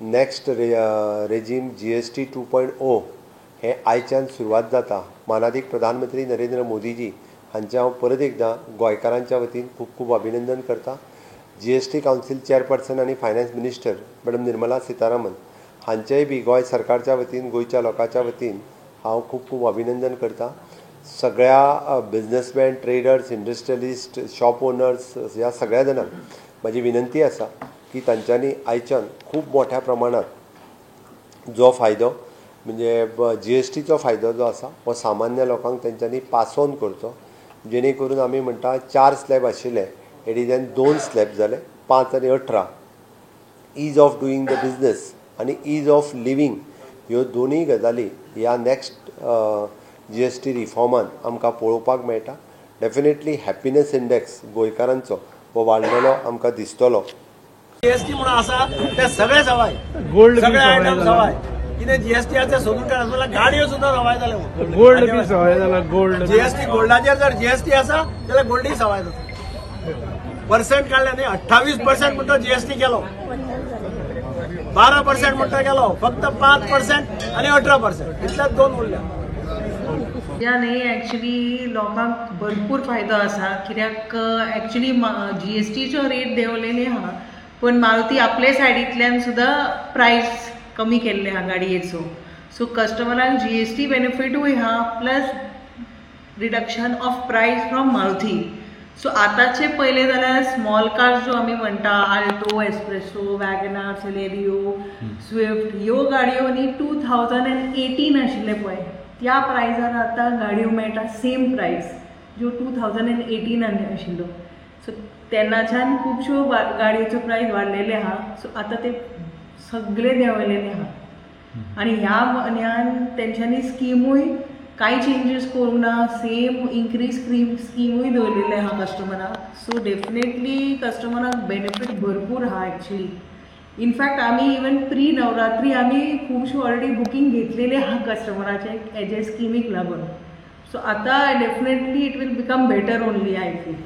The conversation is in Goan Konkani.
Next regime GST 2.0 हें आयच्यान सुरवात जाता. मानादीक प्रधानमंत्री नरेंद्र मोदीजी हांचें हांव परत एकदां गोंयकारांच्या वतीन खूब खूब अभिनंदन करता. जीएसटी कावन्सील चेअरपर्सन आनी finance minister madam Nirmala Sitharaman हांचेय बी गोंय सरकारच्या वतीन, गोंयच्या लोकांच्या वतीन हांव खूब खूब अभिनंदन करता. सगळ्या businessman, traders, industrialist, shop owners ह्या सगळ्या जाणांक म्हाजी विनंती आसा की तांच्यांनी आयच्यान खूब मोठ्या प्रमाणात जो फायदो म्हणजे जीएसटीचो फायदो जो आसा हो सामान्य लोकांक तेंच्यांनी पास ऑन करचो, जेणे करून आमी म्हणटा 4 स्लॅब आशिल्ले एडिजन 2 स्लॅब जाले, 5 आनी 18. Ease of doing the business आनी is of living ह्यो दोनूय गजाली ह्या नेक्स्ट जीएसटी रिफॉर्मान आमकां पळोवपाक मेळटा. डेफिनेटली हॅपिनस इंडेक्स गोंयकारांचो हो वाडलेलो आमकां दिसतलो. जीएसटी म्हणून आसा ते सगळे सवाय, गोल्ड सगळे आयटम सवाय. कितें जीएसटीचे सोदून काडला, गाडयो सुद्दां सवाय जाले. गोल्ड बी सवाय जाला. गोल्ड जीएसटी गोल्डाचेर जर जीएसटी आसा जाल्यार गोल्डूय सवाय जाता. पर्सेंट काडले न्ही, 28% म्हणटा जीएसटी केलो, 12% म्हणटा केलो, फक्त 5% आनी 18% इतल्याच दोन उरल्या. ह्या न्ही एक्चुली लोकांक भरपूर फायदो आसा, कित्याक एक्चुली जीएसटीचो रेट देंवलेली आहा, पण मारुती आपले सायडींतल्यान सुद्दां प्रायस कमी केल्ले आहा गाडयेचो. सो कस्टमरांक जीएसटी बेनिफिटूय आहा, plus reduction of price from Maruti. So आतांचे पयले जाल्यार स्मॉल कार्स ज्यो आमी म्हणटा, Alto, Espresso, WagonR, Celerio, Swift, ह्यो गाडयो न्ही 2018 आशिल्ले पळय त्या प्रायजार आतां गाडयो मेळटा, सेम प्रायस ज्यो 2018 आशिल्लो. सो तेन्नाच्यान खुबश्यो गाडयेच्यो प्रायस वाडलेले आहा. सो आतां ते सगळे देंवलेले आहा आनी ह्या म्हयन्यान तेंच्यांनी स्किमूय कांय चेंजीस करूंक ना, सेम इन्क्रीज स्किमूय दवरलेले आहा कस्टमराक. सो डेफिनेटली कस्टमराक बेनिफीट भरपूर आहा एक्चुली. इनफॅक्ट आमी इवन प्री नवरात्री आमी खुबश्यो ऑलरेडी बुकींग घेतलेले आहा कस्टमराचे हेजे स्किमीक लागून. सो आतां definitely it will become better only, I feel.